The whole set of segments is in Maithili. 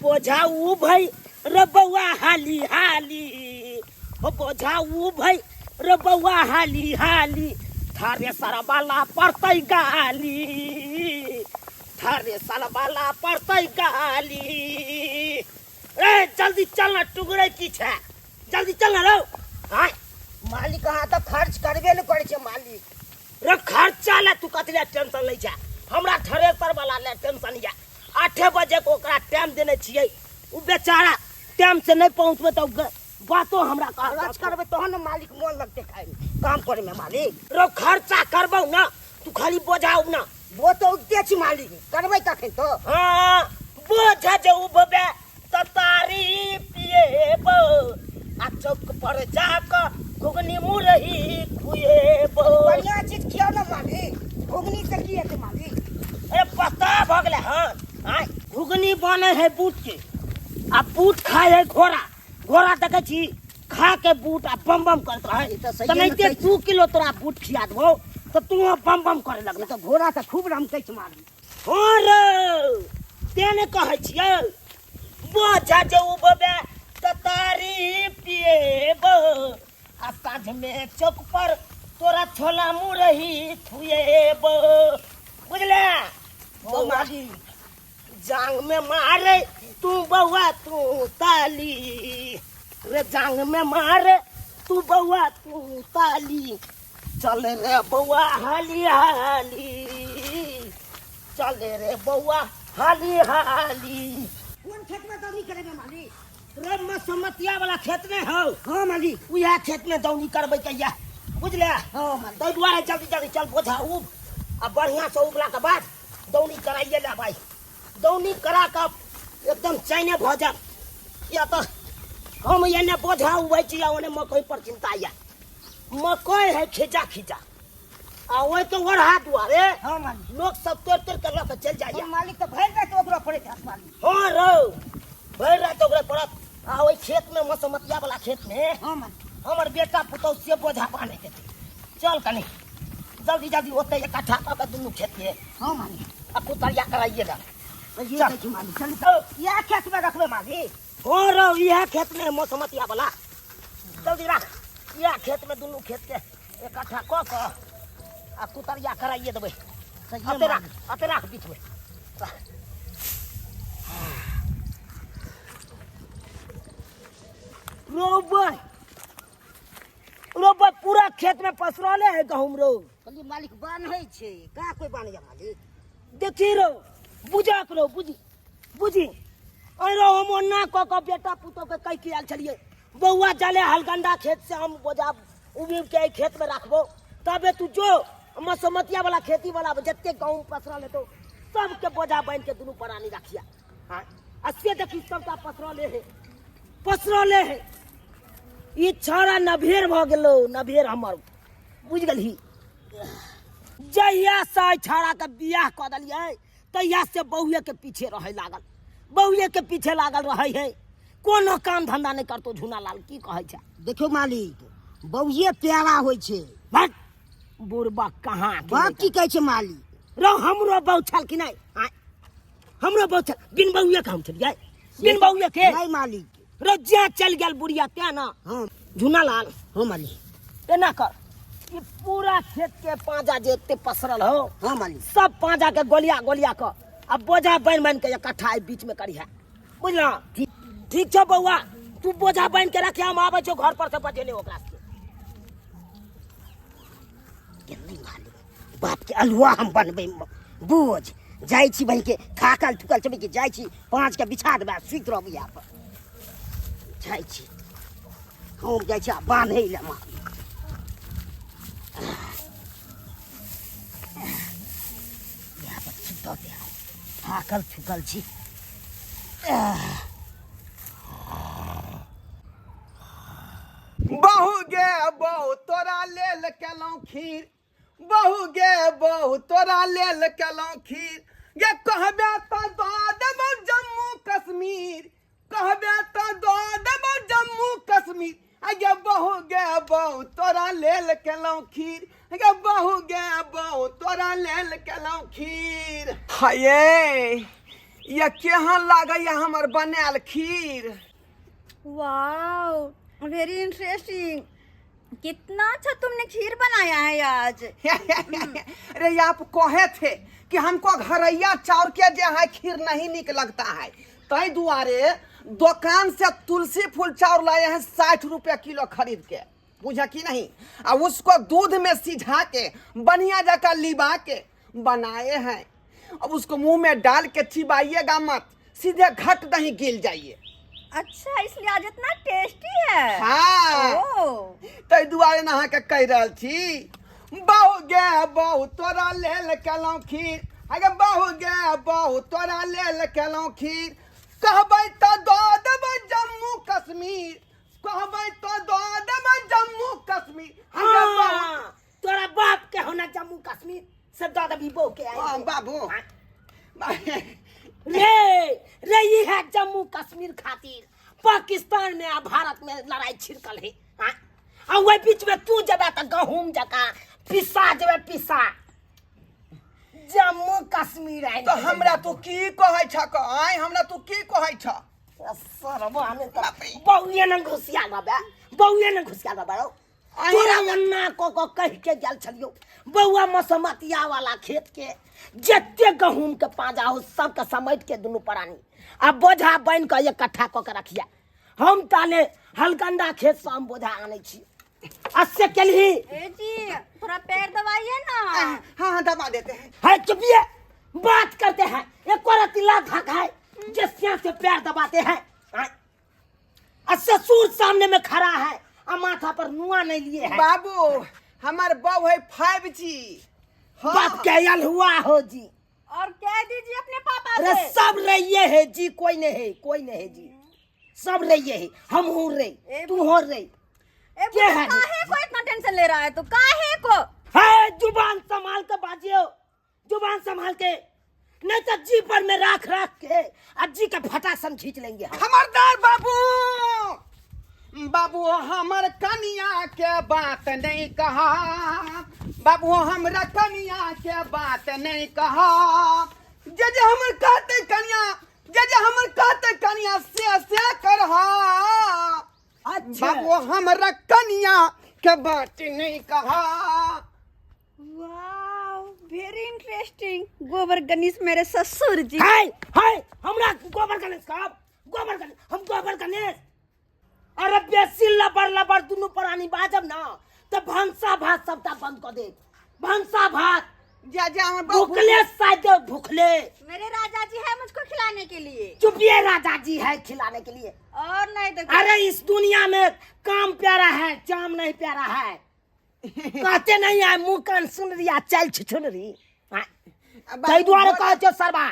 बोझाऊ भाई रे बौआ हाली हाली, हो बोझाऊ भाई रे बौआ हाली हाली, थारे सरवाला पड़तै गाली, थारे सरवाला पड़तै गाली। ए जल्दी चल ना, टुकड़े की छै, जल्दी चल ना रौ। आय मालिक अहाँ तऽ खर्च करबे ने करै छै मालिक। रे खर्चा ले तू कथी ले टेंशन लै छै, हमरा थ्रेसर वाला ले टेंशन या। 8 बजे के ओकरा टाइम देने छियै, उ बेचारा टाइम से नहीं पहुंचबे तऽ बातो हमरा कहत। खर्च करबै तहन ने मालिक मोन लगतै खाइमे, काम करैमे मालिक। रो खर्चा करबौ ना, तू खाली बोझाउ ना। वो तऽ उगते छी मालिक, करबै कखन तो? हाँ बोझा जे उबबे तऽ तारी पिएबो, आ चौक पर जाकऽ घुघनी मुरही खुएबो। बढ़िया चीज खियाउ ने मालिक, घुघनी से की हेतै मालिक? अरे पता भऽ गेलै हन। आँय घुघनी बनै है बूट के, आ बूट खाय है घोड़ा। घोड़ा देखै छी खा के बूट आ बम बम करैत रहै। ई तऽ सहिए तऽ मे नहिते कहै छी। 2 किलो तोरा बूट खिया देबौ तऽ तू बम बम करे लगबे। तऽ घोड़ा तऽ खूब रमकै छै मालिक। हँ रे तें ने कहै छियै, बोझा जे उबबे तऽ तारी पिएबो, आ साँझमे चौक पर तोरा छोला मुरही खुएबो। बुझले? ओ मालिक। जांग में मारे तू बौआ तू ताली, रे जांग में मारे तू बौआ तू ताली, चल रे बौआ हाली हाली, चल रे बौआ हाली हाली। कोन खेत में दौनी करेबे मालिक? रे मसमतिया वाला खेत में हौ। हाँ मालिक। उएह खेत में दौनी करबै कहिया, बुझले? हाँ मालिक। ताहि दुआरे जल्दी जल्दी चल बोझा उब, आ बढ़िया से उबला के बाद दौनी कराइए ले भाई। दौनी करा के एकदम चैने भऽ जायब, या तऽ हम एने बोझा उबै छी आ ओने मकई पर चिंता या। मकई है खींचा खींचा, आ ओहिके ओढ़ा दुआरे हाँ मालिक। लोक सब तोड़ तोड़ के लऽ के चलि जाइया। मालिक तऽ भरि राति ओकरा पड़ैत हैत मालिक। हाँ रौ भरि राति ओकरे पड़त। आ ओहि खेत में मसमतिया वाला खेत में हाँ मालिक। हमर बेटा पुतहु से बोझा बान्हे के छै। चल कनी जल्दी जल्दी ओतै इकट्ठा कऽ के दुनू खेत के। हाँ मालिक। आ कुतरिया कराइए दे। चल। चल। मालिक, चल, चल। इएह खेत में रखबै मालिक? हाँ रौ इएह खेत में मसमतिया वाला, जल्दी राख। इएह खेत में दुनू खेत के इकट्ठा कऽ कऽ आ कुतरिया कराइए देबै। सहिए अते राख, मालिक। अते राख बीच में। रोबै रोबै पूरा खेत में पसरले है गहूम रो। कहलियै मालिक बान्है छै, का कोइ बान्हैया मालिक? देखी रो बुझक रो, बुझी बुझी। अरे हम ओना कऽ कऽ बेटा पुतोह के कहि के आयल छलियै, बौआ जाले हलगंडा खेत से हम बोझा उबि के एहि खेत में राखबो, तबे तू जो मसमतिया वाला खेती वाला जते गहूम पसरल हेतौ सबके बोझा बान्हि के दुनू प्राणी राखिया। हाँ, आ से देखी सबटा पसरले है, पसरले है। ई छौड़ा नभेर भऽ गेलौ, नभेर हमर, बुझि गेलही? जहिया से एहि छौड़ा के बियाह कऽ देलियै तहिया से बहुए के पीछे रहै लागल, बहुए के पीछे लागल रहै है, कोनो काम धंधा नहि करतौ झूना लाल। की कहै छै? देखियौ मालिक, बहुए प्यारा होइ छै। भट बुढ़बा कहाँ के बाप की कहै छै मालिक? रौ हमरो बहु छल कि नहि? आँय, हमरो बहु छल, बिन बहुए के हम छलियै, बिन बहुए के नहि मालिक। रो जे चल गेल बुढ़िया तें ना। हाँ। झूना लाल। हाँ मालिक। एना कर, ई पूरा खेत के पांजा जे एते पसरल हो। हाँ मालिक। सब पांजा के गोलिया गोलिया क आ बोझा बान्हि बान्हि के इकट्ठा एहि बीच में करिहा, बुझल? ठीक छौ बौआ, तू बोझा बान्हि के रखिया, हम आबै छौ घर पर से बजेने ओकरा से। गेलै मालिक, बाप के अलुआ हम बनबै बोझ। जाइ छी बहिन के थाकल थुकल छबै कि जाइ छी पाँच के बिछा देबै आ सुति रहबै यहाँ पर। जाइ छी हम, जाइ छी आ बान्है लए मालिक। यहाँ पर सुतऽ दे, थाकल थुकल छी। बहु गे बहु तोरा लेल केलहुँ खीर, बहु गे बहु तोरा लेल केलहुँ खीर, गे कहबे तऽ दऽ देबौ जम्मू कश्मीर, कहबे तऽ दऽ देबौ जम्मू कश्मीर, आ गे बहु गे बहु तोरा लेल केलहुँ खीर, गे बहु गे बहु तोरा लेल केलहुँ खीर। हाये या केहन लागैया हमर बनायल खीर? वाओ, वेरी इंटरेस्टिंग। कितना अच्छा तुमने खीर बनाया है आज। अरे आप कहे थे कि हमको घरैया चाउर के जो है खीर नहीं निक लगता है, तई दुआरे दुकान से तुलसी फूल चाउर लाए हैं 60 रुपया किलो खरीद के, बुझा कि नहीं? आ उसको दूध में सिझा के बढ़िया जगह लिबा के बनाए हैं। अब उसको मुंह में डाल के चिबाइएगा मत, सीधे घट दही गिल जाइए। अच्छा, इसलिए आज इतना टेस्टी है। हाँ। ओ। ताहि दुआरे ने अहाँके कहि रहल छी, बहु गे बहु तोरा लेल केलहुँ खीर, अगे बहु गे बहु तोरा लेल केलहुँ खीर, कहबै तऽ दऽ देबै जम्मू कश्मीर, कहबै तऽ दऽ देबै जम्मू कश्मीर। अगे बहु। हाँ, तोरा बाप के होना जम्मू कश्मीर से दऽ देबी बहू के। हाँ, बाबू। रे रे, ई है जम्मू कश्मीर खातिर पाकिस्तान में आ भारत में लड़ाई छिड़कल है। हाँ? आ ओहि बीच में तू जेबे तऽ गहूम जकाँ पिसा जेबे, पिसा। जम्मू कश्मीर आइ तऽ हमरा तू की कहै छह? आइ हमरा तू की कहै छह? सरबा ने तऽ बौए ने घुसिया देबे, बौए ने घुसिया देबे रौ। तोरा ओन्ना कऽ कऽ कहि के गेल छलियौ, बौआ मसमतिया वाला खेत के जते गहूम के पाजा हो सबके समेट के दुनू प्राणी आ बोझा बान्हि कऽ इकट्ठा कऽ के रखिया, हम ताले हलकंडा खेत से हम बोझा आनै छी। आ से केलही? ए जी, थोड़ा पैर दबाइए ना। हाँ हाँ, दबा देते हैं। है चुपिए, बात करते हैं। एक रत्ती लात हक है जे सिया से पैर दबाते हैं। हाँ? आ ससुर सामने में खड़ा है आ माथा पर नुआ नहीं लिए है। बाबू, हमर बहू है 5G। हाँ। बाप के यल हुआ हो जी। और कह दीजिए अपने पापा अरे से। सब रहिए है जी, कोई नहीं है, कोई नहीं है जी, सब रहिए है। हम हूँ रे, ए तू हो रे। ए के बुढ़ा, है? काहे को इतना टेंशन ले रहा है तो काहे को? है जुबान संभाल के बाजियो, जुबान संभाल के, नहीं तो जी पर में राख राख के आ जी के फटा सम खींच लेंगे हम। खबरदार बाबू, बाबू हमर कनिया के बात नहीं कहा, बाबू हमरा कनिया के बात नहीं कहा। जे जे हमर कहते कनिया, जे जे हमर कहते कनिया से से करहा। अच्छा। बाबू हमरा कनिया के बात नहीं कहा। वाह, वेरी इंटरेस्टिंग। गोबर गणेश मेरे ससुर जी। हाय हाय, हमरा गोबर गणेश साहब, गोबर गणेश, हम गोबर गणेश। अरे बेसी लबर लबर दुनू प्राणी बाजब ना तऽ भनसा भात सबटा बंद कऽ देब, भनसा भात। जा जा हमर बाबू। भूखले शायद, भूखले। मेरे राजा जी है मुझको खिलाने के लिए। चुपिए, राजा जी है खिलाने के लिए। और नहीं तो क्या? अरे इस दुनिया में काम प्यारा है, चाम नहीं प्यारा है। कहते नहीं है, मुंह कान सुन रही आ चल छुछुन रही। हाँ। ताहि दुआरे कहै छियौ सरबा,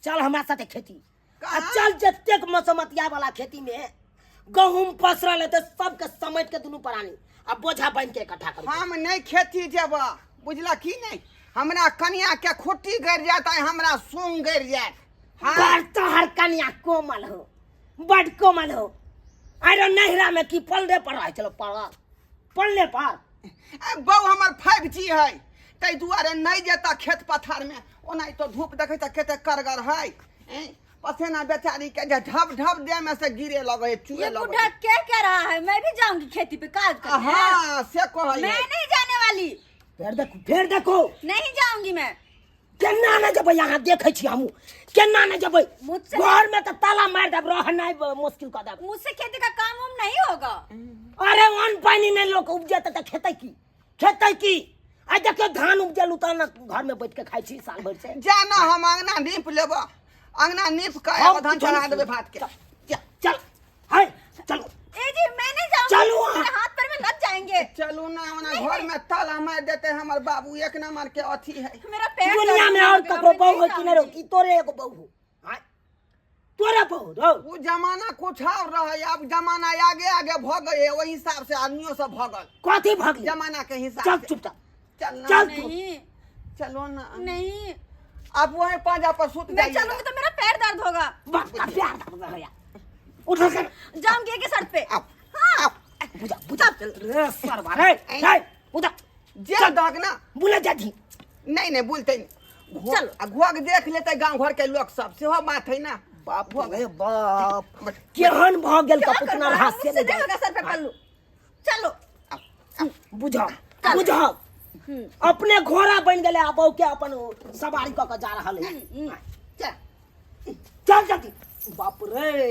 चल हमरा साथे खेती आ चल। जतेक मसमतिया वाला खेती में गहूम पसरल हेतै सबके समेट के दुनू प्राणी आ बोझा बान्हि के इकट्ठा करू। हम नहीं खेती जेब, बुझला की नहीं? हमरा कनिया के खुट्टी गिर जात, हमरा सूंग गिर जात। हाँ। बड़ तोहर कनिया कोमल हो, बड़ कोमल हो। अरे नैहरा में की पलरे पर रहै छलो? पड़ल पलने पर। ए, बहू हमर 5G है, ताहि दुआरे नहीं जेता खेत पथार में। ओना तो धूप देखै तऽ कते करगर है, ए, पसेना बेचारी के जे ढब ढब देह में से गिरे लगे है, चुए ये लगे। बुढ़ा क्या कह रहा है? मैं भी जाऊंगी खेती पे काज करने। हाँ, से कहै मैं है। नहीं जाने वाली। फेर देखू, फेर देखू। नहीं जाऊंगी मैं। केना नहि जेबै? अहाँ देखै छी हमहूँ केना नहि जेबै। मुझसे घर में तऽ ताला मारि देब, रहनाइ मुश्किल कऽ देब। मुझसे खेती का काम वाम नहीं होगा। अरे अन्न पानि नहि लोक उपजेतै तऽ खेतै की, खेतै की? आइ देखियौ धान उपजेलहुँ तहन ने घर में बैठ के खाइ छी साल भरि से। जा ना, हम अंगना नीप लेब, अंगना नीप के हम धान किछो चढ़ा नहि देबै भात के। चल चल, हाय चलो। ए जी, मैं नहीं जाऊंगी। चलो वहाँ। मेरे हाथ पैर में लग जाएंगे। चलू ना, ओना घर में ताला मारि देते हमर बाबू, एक नंबर के अथी है। मेरा पैर दुनिया दर्द में और होने लगेगा, ककरो मैं बहू नहीं है कि नहीं रहो? जाऊंगी। कि तोरे एगो बहू हो? हाँ? तोरे बहू रहो। ओ जमाना कुछ और रहे, अब जमाना आगे आगे भ गए, ओहि हिसाब से आदमियों सब भगल। कथी भगली? जमाना के हिसाब चल से। चुपचाप। चल ना। चल तू। नहीं। चलो ना। नहीं। आप वहीं पांजा पर सुत मैं जाइएगा। चलूंगी तो मेरा पैर दर्द होगा। बाप का प्यार दर्द होगा। उठो कर। जाऊंगी एक ही शर्त पे। आओ, हाँ। आओ। बुझा बुझा रे सरवा रे, रे बुझा। जे दग ना। बोले जाती। नहीं नहीं, बोलते नहीं। चलो। आ घोघ देख लेतै गाँव घर के लोक सब, सेहो बात है ना। बाप रे बाप, केहन भऽ गेल क्या कपुतना करबा? हाथ से मुझसे नहि नहीं जाइ। होगा सर पे पल्लू, चलो। बुझाओ बुझाओ, अपने घोड़ा बनि गेलै आ बहू के अपन सवारी कऽ के जा रहल है। चल चल जल्दी, बाप रे।